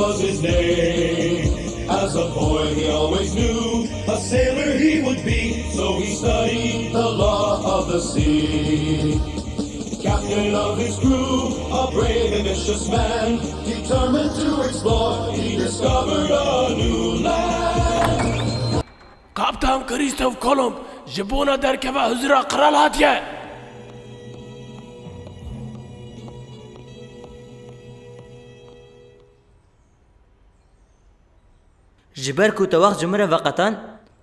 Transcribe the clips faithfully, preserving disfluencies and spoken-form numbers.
Was his name. As a boy, he always knew a sailor he would be, so he studied the law of the sea. Captain of his crew, a brave, ambitious man, determined to explore, he discovered a new land. Kaptan Christoph Kolomb ji bona derkeva huzura qral hatiye. Ji ber ku te wext ji min re veqetan,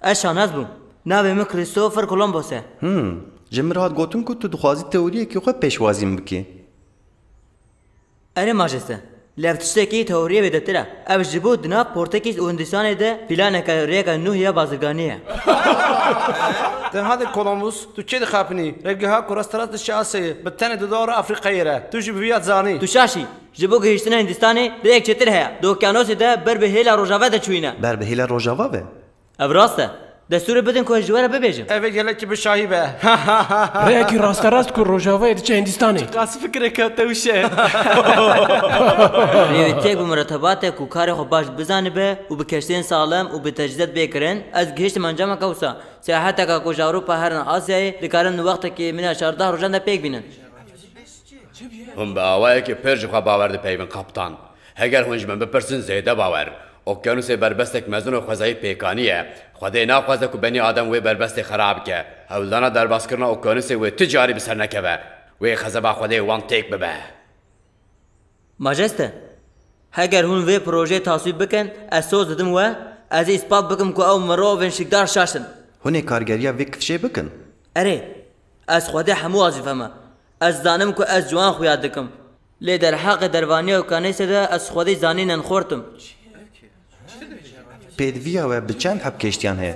ez şanaz bûm. Navê min Christopher Columbus e. Hmm, ji min re hat gotin ku tu dixwazî teoriyekî xwe pêşwazî min bikî. Erê majeste, lê ev tiştekî teoriyê bêdetir e. Ev ji bo di nav Portekîz û Hindistanê de planeke rêyeke nû ya bazirganî ye. Te hate Columbus, tu çê dixapinî? Rêgeha ku rasterast diçe Asyayê, bi tenê di dora Afrîkayê re. Tu jî bi vîya dizanî. Tu şaş î. Ji bo gihiştina Hindistanê rêyek çêtir heye. Di okyanosê de ber bi hêla rojava de çûyîne. Ber bi hêla rojava ve? Ev rast e. Destûrê bidin ku ez ji we re bibêjim. Ev ê gelekî bi şahî be. Rêyekî rasterast ku rojavayê diçe Hindistanê. Qas fikreke tewşe. Rêwîtiyek bi muretebat e ku karê xwe baş bizanibe û bi keştiyên saxlem û bi tecrîdet bê kirin. Ez gihiştim encameke wisa. Seyaheteke ku ji Ewropa herin Asyayê, dikarin wextekî mîna çardeh rojan de pêk bînin. Hûn bi awayekî pir ji xwe bawer dipeyivin, kaptan. Heger hûn ji min bipirsin, zêde bawer. Okyanusê berbestek mezin û xwezayî pêkanî ye. Xwedê naxwaze ku benî adam wê berbestê xera bike. Hewldana derbaskirina okyanusê wê tu carî bi ser nekeve. Wê xezeba Xwedê wan têk bibe. Majeste, heger hûn vê projeyê taswîb bikin, ez soz didim we, ez ê îspat bikim ku ew mirovên şikdar şaş in. Hûn ê kargeriya vê kifşê bikin? Erê, ez Xwedê hemû wazîfe me. Ez zanim ku ez ciwan xuya dikim. Lê derheqê dervaniya okyanêsê de ez Xwedê zanînen xort im. Pêdiviya we bi çend heb keştiyan heye?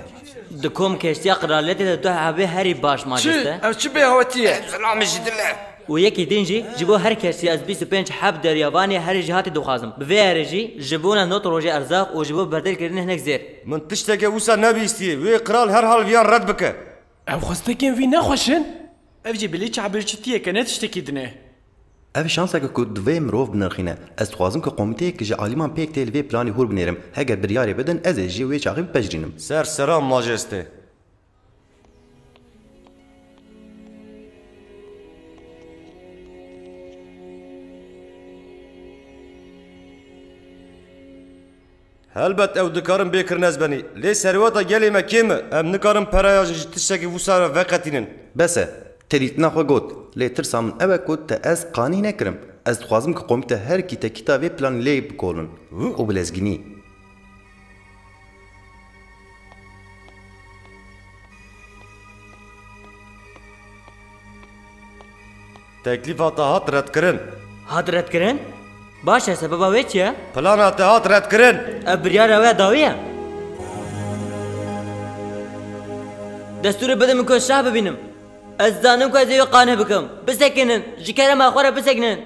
Di kom keştiya qiraliyetê de du hebê herî baş, majeste. Ev çi bêhawetî ye? Zilamê ji din e. Û yekî din jî, ji bo her keştî ez bîst û pênc heb deryavanê herî jêhatî dixwazim. Bi vê herê jî, ji bona nod rojê erzaq û ji bo berdirkirinê hinek zêr. Min tişteke wisa nebihîstiye. Wê qral herhal viyan red bike. Ev xwestekên vî ne xweş in? Ev jî bilî çavbirçîtiyeke, ne tiştekî din e. Ev şansek e ku divê mirov binirxîne. Ez dixwazim ku komîteyek ji alîman pêk tê li vê planê hûr binêrim. Heger biryarê bidin, ez ê jî wê çaxê bipejirînim. Ser seran, majeste. Helbet ew dikarin bê kirin ez benî. Lê serweta gelê me kêm e. Em nikarin pereya ji tiştekî wisa re veqetînin. Bes e. Te dîtina xwe got. Lê tirsa min ew e ku te ez qanî nekirim. Ez dixwazim ku komîte her kîtekîta vê planê lê bikolin. Û bi lezgînî. Teklîfa te hat redkirin. Hat redkirin? Baş e, sebeba wê çi ye? Plana te hat redkirin. Ev biryara we dawî ye. Destûrê bide min ku ez şah bibînim. Ez dizanim ku ez ê wê qane bikim. Bisekinin. Ji kerema xwe re bisekinin.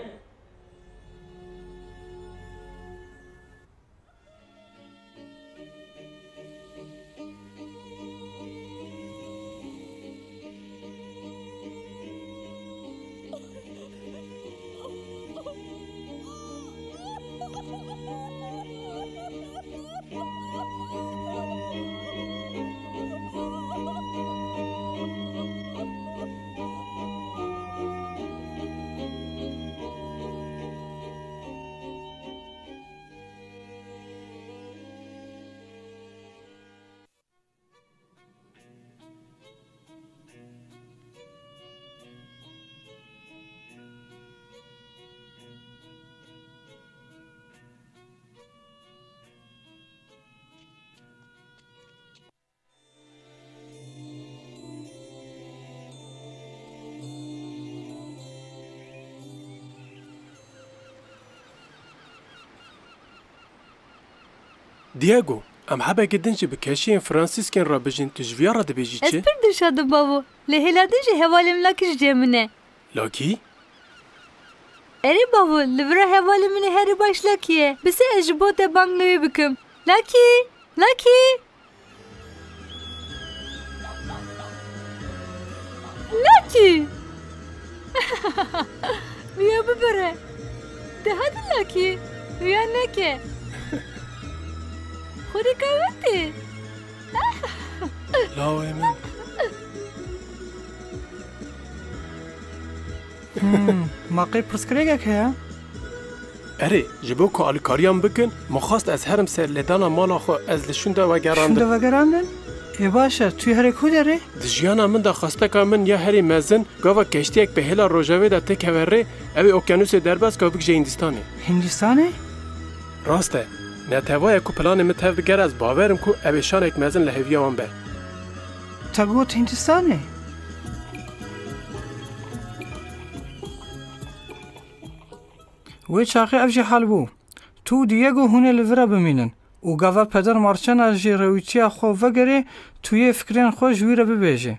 Diego, em hebekê din jî bi keşiyên Fransîskên re bijîn, tu ji viya re dibêjî çi? Ez pir dilşad im bavo, lê hêla din jî hevalê min Lakî ji cem min e. Lakî? Erê bavo, li vira hevalê min ê herî baş Lakî ye. Bise ez ji bo te bang li wê bikim. Lakî! Lakî! Lakî! Viya bibire. De hadi Lakî, viya neke. Xwedî kewtî. Lawê min. Hmm, ma qey pirsgirêkek heye? Erê, ji bo ku alîkariyan bikin, min xwest ez herim ser lêdana mala xwe, ez li şûnde vegerandin. Şûnde vegerandin? Ê baş e, tu yê herê ku derê? Di jiyana min de xwesteka min ya herî mezin, gava keştiyek bi hêla rojevê de têkeve rê, ew ê okyanûsê derbas ka bigije Hîndistanê. Hîndistanê? Rast e. Netewaya ku planê min tev bigere, ez bawer im ku ew ê şanek mezin li hêviya wan be. Te got Hîndistanê? Wê çaxê ev jî hal bû. Tu û Diego hûn ê li vir e bimînin û gava peder Marçena jî rêwîtiya xwe vegerê, tu yê fikrên xwe ji wî re bibêjî.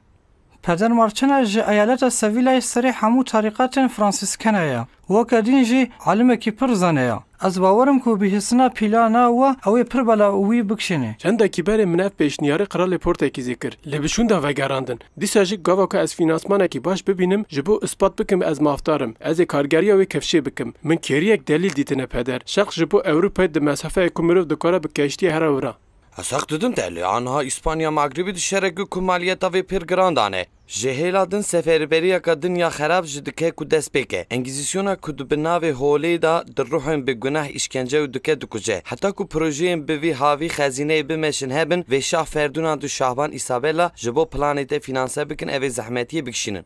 Peder Marçena ji eyaleta Sevîlayê serê hemû tarîqatên Fransîskene ye. Weke din jî alimekî pir zane ye. Ez bawer im ku bihîstina pîlana we ew ê pir bela wî bikişînê. Çendekî berê min ev pêşniyarê Qralê Portekîzê kir. Lê bi şûnde vegerandin. Dîsa jî gava ku ez fînansmanekî baş bibînim, ji bo ispat bikim ez mafdar im, ez ê kargeriya wê kifşê bikim. Min kêriyek delîl dîtine peder. Şex ji bo Ewropayê di mesafeyê ku mirov dikare bi keştiyê here wira. Ez heq didim te, lê aniha Îspanya Mexribî di şerekî ku maliyeta vê pir giran dane. Ji hêla din seferberiyeke din ya xerab jî dike ku dest pê ke. Engîzîsyona ku di bi navê holê de di ruhên bi guneh îşkence û dike dikuje. Heta ku projeyên bi vî havî xezîneyê bimeşin hebin, vê şah Ferdinand û şahban Isabella ji bo planê te fînanse bikin, ev ê zehmetiyê bikişînin.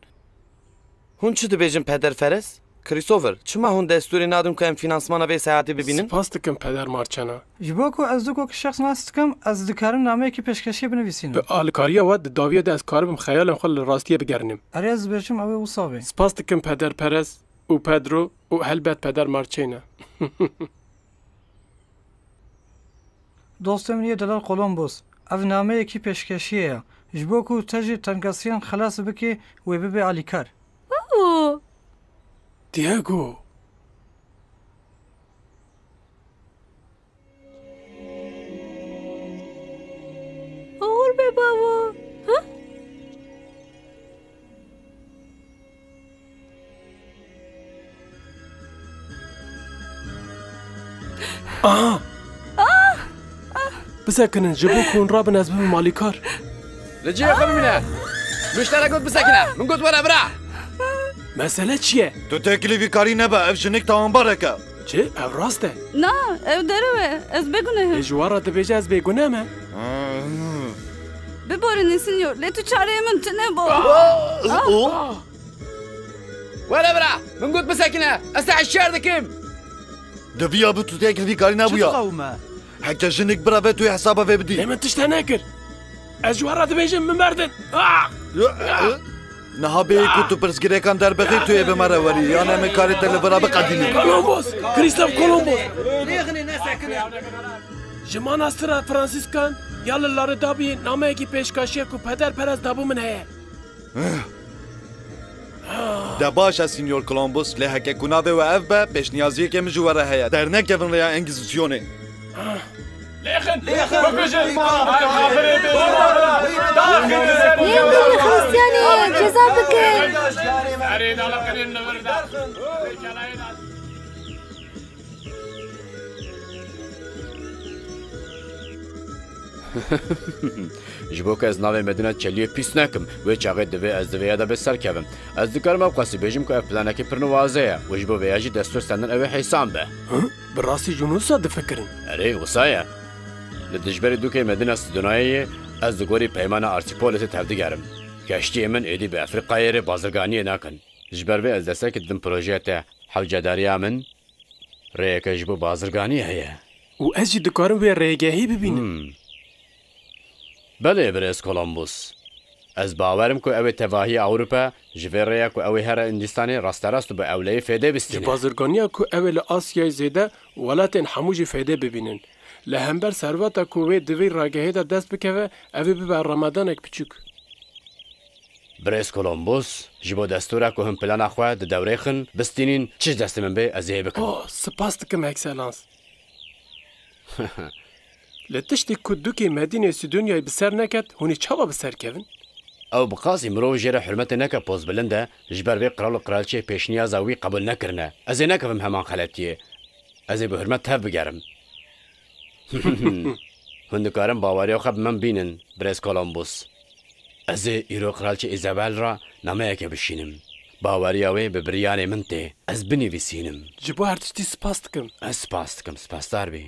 Hûn çi dibêjin pederferes? Christopher, çima hûn destûrê nadin ku em fînansmana vê seyahatê bibînin? Spas dikim peder Marçena. Ji bo ku ez du kok şexs nas dikim, ez dikarim nameyekî pêşkeşiyê binivîsînim. Bi alîkariya we di dawiyê de ez karibim xeyalên xwe li rastiyê bigerînim. Erê ez dibêjim ew ê wisa be. Spas dikim pederperest û Pedro û helbet peder Marçena. Dostê min yê delal Kolombos, ev nameyekî pêşkeşiyê ye. Ji bo ku te ji tengesiyan xelas bikî, wê bibe alîkar. Oo! Diego! Oxir be bavo! Ha? Aha! Bisekinin, ji bo ku hûn rabin ez bibim alîkar. Li cihê xwe bimîne. Min ji te re got bisekine. Min got were bira. Mesele çi ye? Tu têkilî vî karî nebe, ev jinik tawanbarek e. Çi? Ev rast e? Na, ew derew e. Ez bêguneh im. Ê ji wan re dibêje ez bêguneh me? Biborînin, sinyor, lê tu çareyê min tune bo. Ah! Were bira, min got bisekine, ez te hişyar dikim. Diviya bi tu têkil vî karî nebûya. Çi diqewime? Heke jinik bira ve tu yê hesaba vê bidî. Lê min tişt te nekir. Ez ji we re dibêjim, min berdin. Ah! Niha bêyî ku tu pirsgirêkan derbixî, tu yê bi me re werî, yan em ê karê te li vira biqedînin. Kolombos! Krîstof Kolombos! Ji manastira Fransîskan ya li Laredabiyê nameyekî pêşkaşiye ku peder Perez dabû min heye. De baş e, Sinyor Kolombos, lê heke ku navê we ev be, pêşniyaziyekê min ji we re heye. Dernekevin rêya Engîzisyonê. Lêxin! Lêxin! Bikujin! Yê min Xristiyanê ceza bikin! Ji bo ku ez navê Medîna Çeliyê pîs nekim, wê çaxê divê ez di vê ya de bi ser kevim. Ez dikarim ew qasî bêjim ku ev planekî pir nuwaze ye û ji bo vê ya jî destûr sendin ew ê hêsan be. Hi? Bi rastî jî hûn wisa difikirin? Erê, wisa ye. Li dijberî dûkê Medîna Sidonayê yê ez di gorî peymana Arsîpolisê tevdigerim. Keştiyê min êdî bi Efrîqayê rê bazirganiyê nakin. Ji ber vê ez destekî didim projeya te, hewcedariya min rêyeke ji bo bazirganiyê heye. Û ez jî dikarim wê rêgehî bibînim. Hmm. Belê, birêz Kolombus. Ez bawer im ku ew ê tevahiya Ewropa ji vê rêya ku ew ê here Hindistanê rasterast û bi ewleyî fêdê bistîne. Ji bazirganiya ku ew ê li Asyayê zêde welatên hemû jî fêdê bibînin. Li hember serveta ku wê di vî ragehê de dest bikeve, ev ê bibe remedanek piçûk. Birêz Kolombus, ji bo destûra ku him plana xwe di dewrê xin bistînîn, çi ji destê min bê, ez ê bikim. Oh, spas dikim, Ekselans. Li tiştê ku dûkê Medînê Sidonyayê bi ser neket, hûn ê çawa bi ser kevin? Ew bi qasî mirov jê re hurmetê neke pozbilind e, ji ber vê qral û qraliçê pêşniyaza wî qebûl nekirine. Ez ê nekevim heman xeletiyê. Ez ê bi hurmet tev bigerim. Hûn dikarin baweriya xwe bi min bînin, birêz Kolombus. Ez ê îro Kraliçe Îzabel re nameyekê bişînim. Baweriya wê bi biryarê min tê. Ez binivîsînim. Ji bo her tiştî spas dikim. Ez spas dikim, spasdar bî.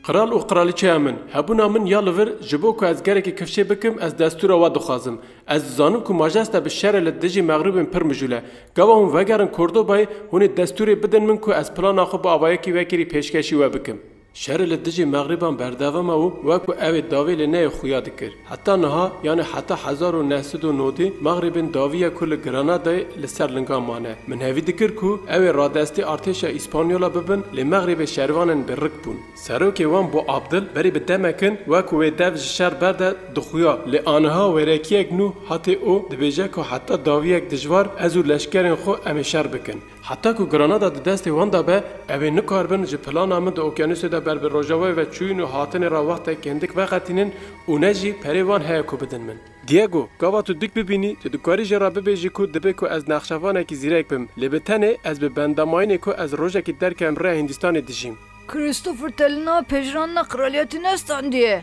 Qral û qralîçeya min, hebûna min ya li vir, ji bo ku ez gelekî kifşê bikim, ez destûra we dixwazim. Ez dizanim ku majeste bi şerê li dijî Mexribên pir mijûl e. Gava hûn vegerin Kordobayê, hûn ê destûrê bidin min ku ez plana xwe bi avayekî vekirî pêşkêşî we bikim. Şerê li dijî Mexrîban berdewam e û wek ku ew ê dawî lê neyê xuya dikir. Heta niha, yanî heta hezar û neh sed û nodî, Mexrîbên dawî ye ku li Granadayê li ser lingan mane. Min hevî dikir ku ew ê radestî artêşa Îspanyola bibin, lê Mexrîbê şervanên bi rik bûn. Serokê wan Bo Abdil berî bi demekin wek ku wê dev ji şer berde dixuya, lê aniha wêrekiyek nû hatê û dibêje ku heta dawiyek dijwar ez û leşkerên xwe em ê şer bikin. Heta ku Granada di destê wan de be, ew ê nikaribin ji plana min di okyanusê de ber bi rojavayê ve çûyîn û hatinê re wextek hindik veqetînin û ne jî perê wan heye ku bidin min. Diego, gava tu dik bibînî, tu dikarî jê re bibêjî ku dibe ku ez nexşevanekî zîrek bim, lê bi tenê ez bi bendamayînê ku ez rojekî derkevim rêya Hîndistanê dijîm. Christopher te li nav pejirandina qraliyetê nestandiye.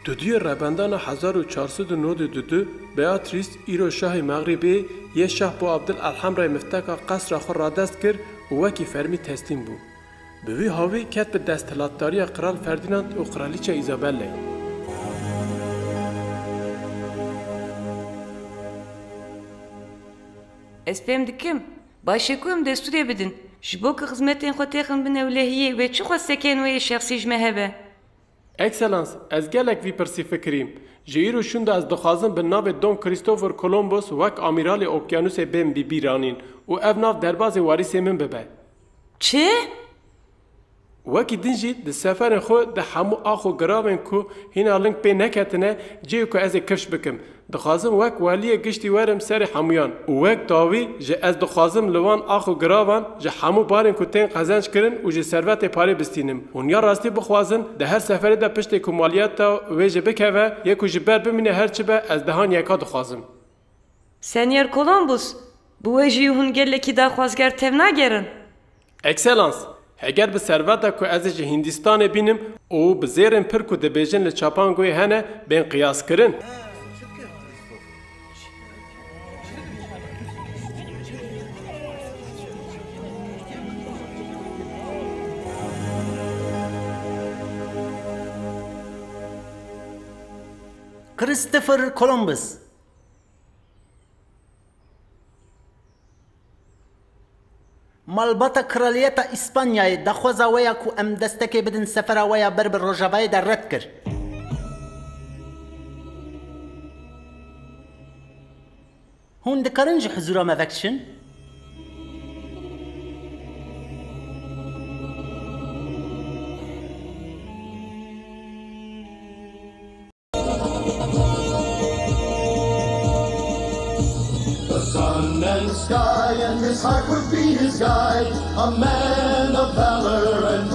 Dudiyê rebendana hezar û çar sed û nod û du, Beatrice, îro şahê Mexribê, yê Şah Bo Abdil Elhemrayê mifteka qesra xwe radest kir û wekî fermî teslîm bû. Bi wî hawî ket bi desthilatdariya Qral Ferdinand û Qralîçe Îzabelleyê. Ez fêm dikim. Baş e ku em destûrê bidin. Ji bo ku xizmetên xwe têxin bin ewlehiyê, wê çi xwestekên wê yê şexsî ji me hebe? Ekselans, ez gelek vî pirsî fikirîm. Ji îro şûn de ez dixwazim bi navê Don Christopher Columbus wek amîralê okyanusê bêm bîbîranîn û ev nav derbazê warîsê min bibe. Çi? Wekî din jî di seferên xwe de hemû ax û giravên ku hîna ling pê neketine, cihê ku ez ê kifş bikim. Dixwazim wek weliyê giştî werim serê hemûyan û wek dawî jî ez dixwazim li wan ax û giravan ji hemû barên ku tên qezenc kirin û ji servetê parê bistînim. Hûn ya rastî bixwazin, di her seferê de piştê ku maliyeta wê jî bikeve, yê ku ji ber bimîne her çi be, ez dehan yeka dixwazim. Senyor Columbus, bi we jî hûn gelekî daxwazger tevnagerin? Ekselans, heger bi serveta ku ez ê ji Hîndistanê bînim û bi zêrên pir ku dibêjin li Çapangoyê hene, bên qiyaskirin. Christopher Columbus. Malbata Kraliyeta Îspanyayê daxwaza we ya ku em destekê bidin sefera we ya ber bi Rojavayê de red kir. Hûn dikarin ji huzûra me vekişin? The sun and the sky and his heart would be his guide, a man of valor and